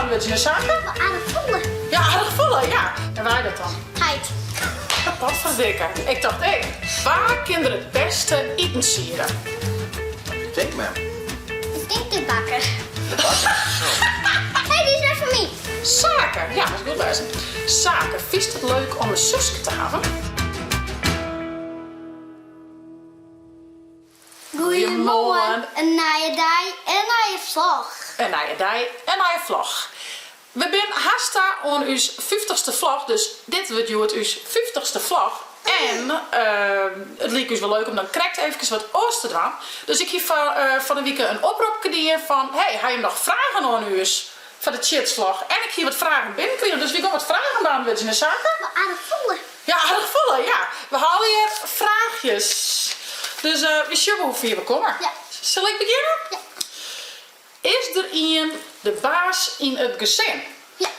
beäntwurdzje, hè Sake? Wol aardich folle. Ja, aardich folle, ja. En wa dat dan? Heit. Potferdikke. Ik tocht ek, wa kin der it bêste itensiede? Ik tink mem. Ik tink de bakker. De bakker? Oh. Hé, dy is net foar my. Sake, ja, dat is goed lêzen. Sake, fynst it leuk om in suske te hawwen? Goeiemoarn, in nije dei, in nije vlog. In nije dei, in nije vlog. We binne hast ta oan ús fyftichste vlog, dus dit wurdt hjoed ús fyftichste vlog. En it like ús wol leuk om dan krekt eefkes wat oars te dwaan. Dus ik hie fan 'e wike in opropke dien fan, hey, ha jim noch fragen oan ús foar de Tsjitsvlog? En ik hie wat fragen binnenkrigen, dus wy gean wat fragen beäntwurdzje, hè Sake? Wol aardich folle. Ja, aardich folle, ja. We ha allegear fraachjes. Dus wy sjogge wol hoe fier we komme. Ja. Sil ik begjinne? Ja. Is der ien de baas yn it gesin? Ja.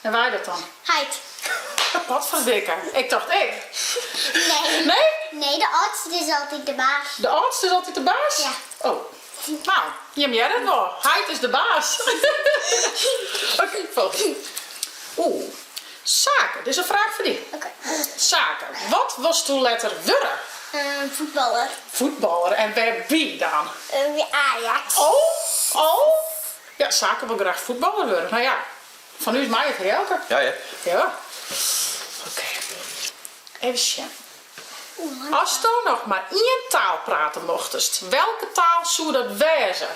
En wa dat dan? Heit. Potferdikke. Ik tocht ik. Nee. Nee? Nee, de âldste is altyd de baas. De âldste is altyd de baas? Ja. Oh. Nou, jim hearre it wol. Heit is de baas. Oké, folgjende. Oeh. Sake, dit is in fraach foar dy. Oké. Sake, wat wolsto letter wurde? Fuotballer. Fuotballer, en wêrby dan? By Ajax. Oh, oh. Ja, Sake wol graach fuotballer wurde. No ja, fan ús mei it, hè Jelke? Ja, ja. Ja. Oké. Even sjen. Asto noch mar ien taal prate mochtest, welke taal soe dat wêze?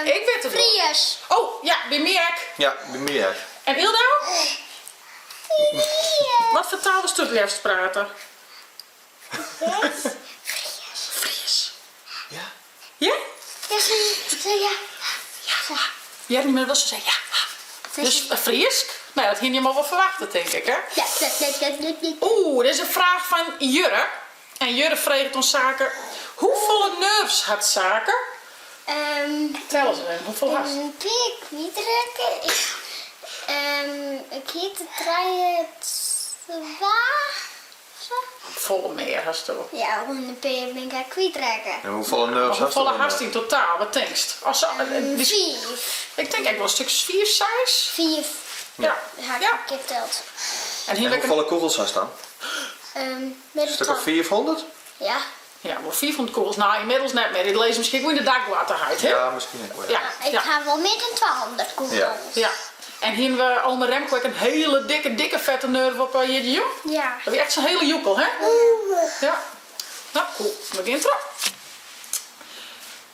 Ik wit it wol. Fries. Oh, ja, by my ek. Ja, by my ek. En Yldau? Wat foar taal wolsto it leafst prate? Fries. Fries. Ja. Ja? Ja, zo, ja. Ja. Hear je my wol sa sizzen, ja. Dus Frysk? No ja, dat hiene jim al wol ferwachte, tink ik, hè? Ja, ja, ja, ja, ja, ja. Oeh, dit is in fraach fan Jurre. En Jurre freget oan Sake, hoefolle nerves hat Sake? Tel ris even, hoefolle hast? In pear kwytrekke. Ik hie der trije, twa. Folle mear hasto. Ja, want in pear bin ik ek kwytrekke. En hoefolle nerves hast Hoefolle hast yn totaal? Wat tinkst? As, Fiif. Ik tink ek wol in stik as fiif, seis. Fiif. Ja. Ha ik in kear teld. En En hoefolle kûgels hast dan? Mear Stik of 500? Ja. Ja, wol 500 kûgels. No, ynmiddels net mear. Dy lizze miskien ek wol yn de dakgoate, heit, hè? Ja, miskien ek wol, ja. Ja, Ik ha wol mear dan 200 kûgels. Ja. Ja. En hiene we ome Remco ek in hiele dikke, dikke fette nerf op jierdei-jûn? Ja. Dat wie echt sa'n hiele joekel, hè? Ja. No, cool. We gean troch.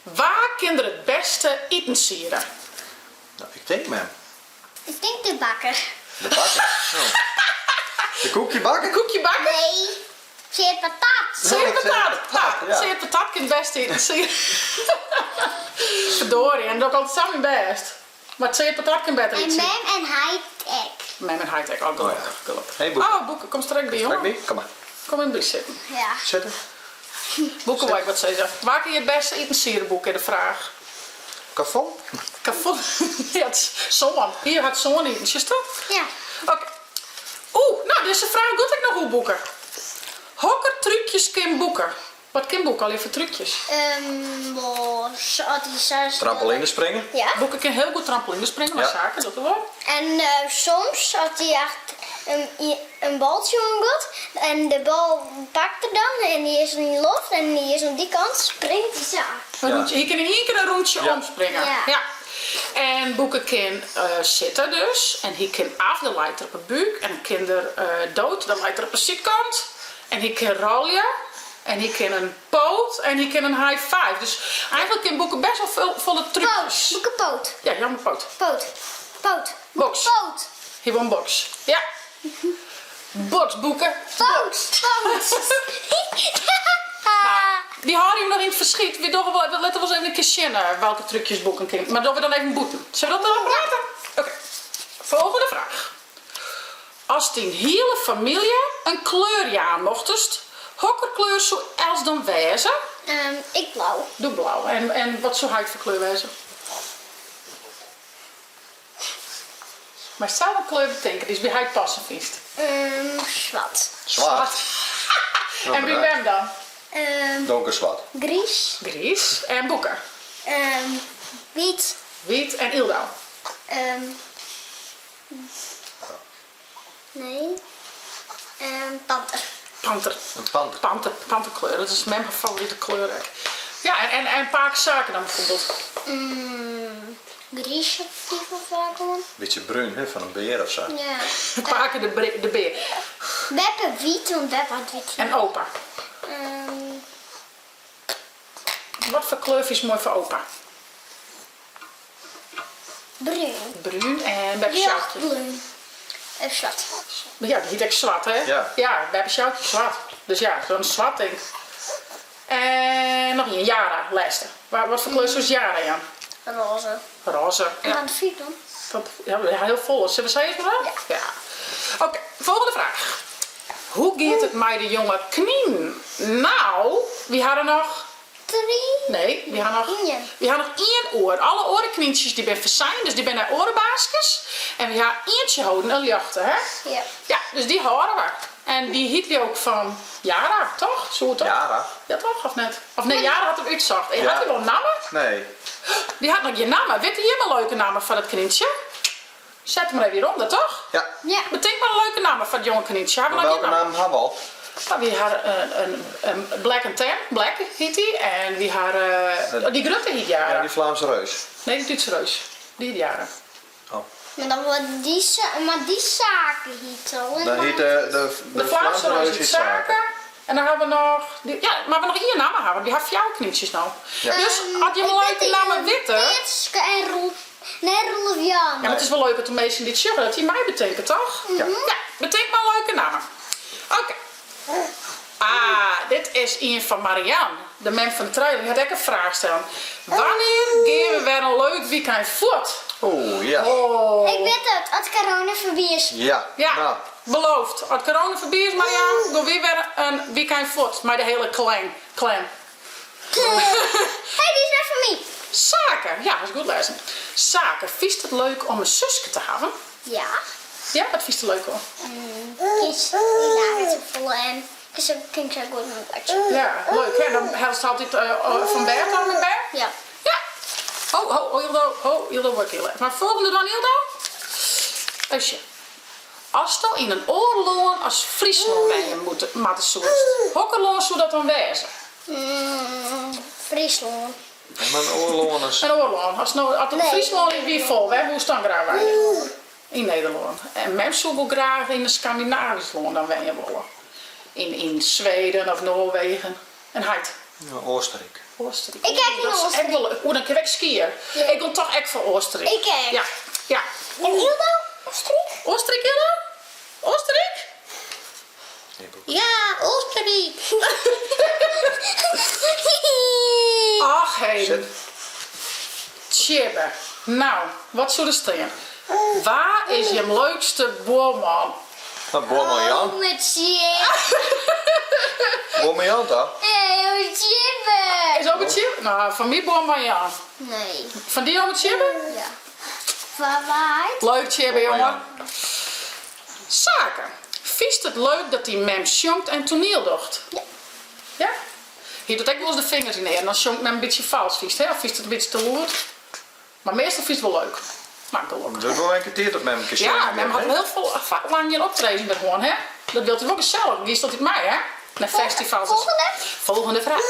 Wa kin der it bêste itensiede? No, ik tink mem. Ik tink de bakker. De bakker? Oh. De koekjebakker? De koekjebakker? Nee, Tseard patat. Tseard patat. Ja. Tseard patat kin it bêste iten. Verdorie, en doch ik altyd sa myn bêst. Mar tseard patat kin better En iten. mem en heit ek. Mem en heit ek, oh gelokkich, gelokkich. Hey Boeke. Oh Boeke, komst der ek by, jonge? Strek by? Kom mar. Kom even by sitten. Ja. Sitte. Boeke wol ek wat sizze. Wa kin it bêste itensiede, Boeke, is de fraach. Kafon? Kafon? Ja, it is sân. Hy hat sân iten, sjochst dat? Ja. Oké. Oeh, no dizze fraach giet ek noch oer Boeke. Hokker trúkjes kin Boeke? Wat kin Boeke allegear foar trúkjes? Trampoline springe? Ja. Boeke kin hiel goed trampoline springe, mar Ja. Sake docht it wol. En soms as hy echt in baltsje oangiet en de bal pakt er dan en dy is yn de loft en dy is oan dy kant, springt hy sa. Een rûntsje, hy kin yn ien kear in rûntsje Ja. omspringe. Ja. Ja. En Boeke kin sitte dus en hy kin af, dan leit er op 'e búk en kin er dood, dan leit er op 'e sydkant. En hy kin rolje en hy kin in poot en hy kin in high five. Dus eigenlik kin Boeke best wol folle trúkjes. Poot, Boeke poot. Ja, jammer poot. Poot, poot, Boks. Poot. Hy wol in boks. Ja. Boks, Boeke. Poot, poot. Dy hâlde jim noch yn it ferskyt. Wy dogge wol, we litte wolris even in kear sjen welke trúkjes Boeke kin. Mar dogge we dan even bûten. Sille we dat dan prate? Oké. Folgjende fraach. Ast dyn hiele famylje in kleur jaan mochtest, hokker kleur soe elts dan wêze? Ik blau. Do blau. En wat soe heit foar kleur wêze? Meist sels in kleur betinke dy'tst by heit passen fynst. Swart. Swart. En by mem dan? Donker swart. Griis. Griis. En Boeke? Wyt. Wyt. En Yldau? Ehm nee. Ehm panter. Panter. In panter. Panter, panterkleur, dat is mem har favorite kleur ek. Ja, en, en, en pake Sake dan bijvoorbeeld? Mm, griis hat dy wol faak oan. Bytsje brún, hè, fan in bear of sa. Ja. Pake de, de bear. Beppe wyt, want beppe hat wyt hier. En opa? Um. Wat foar kleur fynst moai foar opa? Brún. Brún en beppe Sjoukje? Ljochtbrún. En swart. Ja, dy hiet ek swart, hè? Ja. Ja, beppe Sjoukje swart. Dus ja, dan swart tink ik. En noch ien, Jara, lêste. Wat foar kleur soest Jara jaan? Roze. Roze, ja. Van de fyt dan? Ja, hiel folle. Sille we sa earst mar dwaan? Ja. Ja. Oké, folgjende fraach. Hoe giet it mei de jonge kninen? No, wy ha der noch. Drie. Nee, wy ha noch. Ien. Wy ha noch ien oer. Alle oare knyntsjes dy binne fersein, dus dy binne nei oare baaskes. En wy ha ientsje holden, in ljochte, hè? Ja. Ja, dus dy hâlde we. En dy hiet leau ik fan Jara, toch? Soe toch? Jara? Ja toch, of net? Of nee, Jara hat him útsocht. Ja. Hat hy wol in namme? Nee. Dy hat noch gjin namme. Witte jimme in leuke namme foar dat knyntsje? Set him mar even hjirûnder, toch? Ja. Ja. Betink mar in leuke namme foar it jonge knyntsje. Ha we Maar noch gjin welke namme? naam ha we al? Nou, wy ha in Black and Tan, Black hiet dy. En wy ha dy grutte hiet Jara. Ja, dy Vlaamse reus. Nee, dy Dútse reus. Dy hiet Jara. Oh. Maar dan wordt die, maar die Sake hiet al. Dan hiet de, de, De Vlaamse reus hiet Sake. En dan ha we noch, ja, mar we noch ien namme ha, want wy ha fjouwer knyntsjes no. Ja. Dus as jimme leuke namme witte. Tjitske en Roel, nee Roelof Jan. Ja, mar it is wol leuk dat de minsken dy't sjogge dat dy meibetinke, toch? Ja. Ja, betink mar in leuke namme. Oké. Ah, dit is ien fan Marianne, de mem fan de trijling, hat ek in fraach steld. Wannear gean we wer in leuk wykein fuort? Oeh, ja. Oh. Ik wit it, as corona foarby is. Ja, Ja, nou. beloofd. As corona foarby is, Marianne, gean wy wer in wykein fuort mei de hiele clan. Clan. Hey, dy is net fan my. Sake, ja, dat is goed lêzen. Sake, fynst it leuk om in suske te hawwen? Ja. Ja, wat fynst der leuk oan? Kinst dy laket safolle en kin ik sa goed mei boartsje. Ja, leuk hè? Dan hellest altyd fan bêd ôf mei bern? Ja. Ja! Ho, ho, ho, Yldo, ho, Yldo wurdt hiel erch. Mar folgjende dan, Yldo? Even sjen. Asto yn in oar lân as Fryslân wenje moatte soest, hokker lân soe dat dan wêze? Fryslân. En mar in oar lân as. In oar lân. As no, as Nee. Fryslân wie fol, wêr woest dan graach wenje? Yn Nederlân. En mem soe wol graach yn in Skandinavysk lân dan wenje wolle. Yn, yn Sweden of Noarwegen. En heit? Ja, Oostenryk. Oostenryk. Ik ek yn Dat is ek wol leuk. Oeh, dan kinne we ek skiën. Ja. Ik gon toch ek foar Oostenryk. Ik ek. Ja, ja. En Yldo? Oostenryk? Oostenryk, Yldo? Oostenryk? Ja, Oostenryk. Ach heden. Zit. Tjibbe. Nou, wat soe der stean? Wa is jim leukste buorman? Nou, buorman Jan. Ome Tjibbe. Buorman Jan toch? Nee, ome Tjibbe. Is ome Tjibbe? Nou, fan my buorman Jan. Nee. Fan dy ome Tjibbe? Ja. Fan wa heit? Leuk Tjibbe, Buorman jonge. Jan. Sake, fynst it leuk dat dyn mem sjongt en toaniel docht? Ja. Ja? Hy docht ek wolris de fingers yn de earen, dan sjongt mem in bytsje fals, fynst hè? Of fynst it in bytsje te lûd? Mar meastal fynst it wol leuk. No, gelokkich. It wurdt wol in kear tiid dat mem in kear sjongen Ja, mem hat giet, hè? hiel folle lang gjin optredens mear hân, hè? Dat wurdt wol gesellich. Giest altyd mei, hè? Nei festivals. Volgende. Folgjende fraach.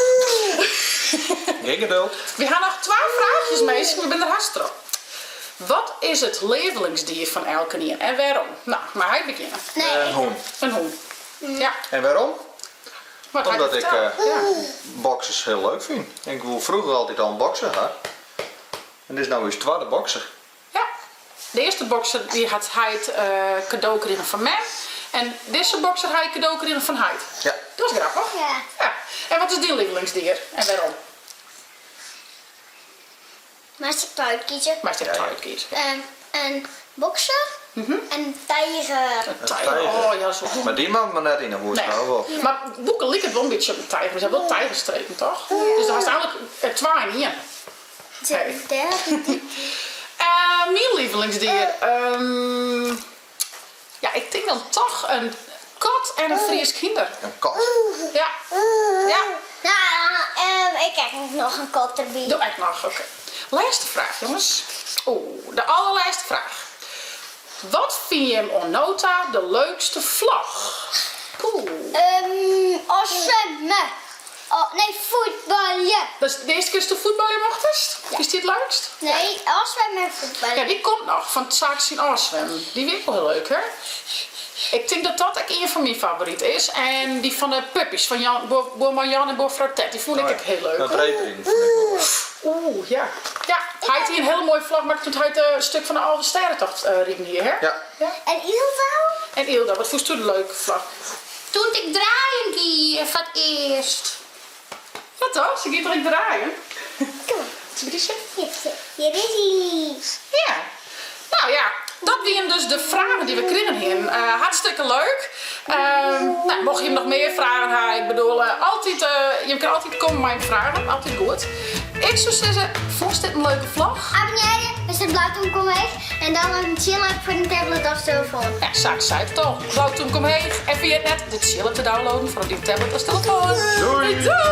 Gjin geduld. Wy ha noch twa fraachjes, minsken. We binne der hast troch. Wat is it leavelingsdier fan elkenien en wêrom? No, mei hy begjinne. Nee. In hûn. In hûn. Ja. En wêrom? Wat hy Omdat ik fertelt. Ja. boksers hiel leuk fyn. Ik woe froeger altyd al in bokser ha. En dit is no ús twadde bokser. Ja, de earste bokser dy hat heit kado krigen fan mem. En dizze bokser ha ik kado krigen fan heit. Ja. Dat is grappich. Ja. Ja. En wat is dyn lievelingsdier en wêrom? Meist ek twa útkieze? Meist ek Ja, twa ja. útkieze. In bokser en in tijger. In tijger. Oh ja, dat is wol goed. Mar dy moat mar net yn 'e hûs Nee. hawwe, wol. Mar Boeke liket wol in bytsje op in tijger. Se ha wol tijgerstreken, toch? Dus dan hast eigenlik twa yn ien. Hey. Myn lievelingsdier? Ja, ik tink dan toch in kat en in Frysk hynder. In kat? Ja. Ja. Nou, ik heb noch in kat derby. Doe ek noch, oké. Lêste fraach, jonges. Oeh, de allerlêste fraach. fraach. Wat fine jim oant no ta de leukste vlog? Poeh. Um, ôfswimme. Oh, nee, fuotbalje. Dat is de earste kear datsto fuotbalje mochtest? Ja. Is dy it leukst? Nee, ôfswimme en fuotbalje. Ja, dy komt noch, fan Saak syn ôfswimmen. Dy wie ek wol hiel leuk, hè? Ik tink dat dat ek ien fan myn favoryt is. En dy fan de puppies, fan Jan, buorman Jan en buorfrou Tet, dy fûn ik ek hiel leuk. Dat reedriden fûn ik wol leuk. Oeh, ja. Ja, hy hat in hiele moaie vlog makke doe't hy it stik fan de Alvestêdetocht riden hie, hè? Ja. En Yldo? En Yldo, wat fûnst do de leuke vlog? Doe't ik draaien gie foar it earst. Ja toch? Se giet der ek draaien. Kom maar. Hjir is hy. Ja. Nou ja, dat wienen dus de fragen dy't we krigen hienen. Hartstikke leuk. Nou, mocht jim noch mear fragen ha, ik bedoel, altyd, jim kinne altyd komme mei fragen, altyd goed. Ik soe sizze, fûnst dit in leuke vlog? Abonnearje, dus it blau tûmke omheech en dan in tsjil app foar dyn tablet of telefoan. Ja, sa ik sei it al. Blau tûmke omheech en ferjit net de tsjil app te downloaden foar op dyn tablet of telefoan. Doei! Doei!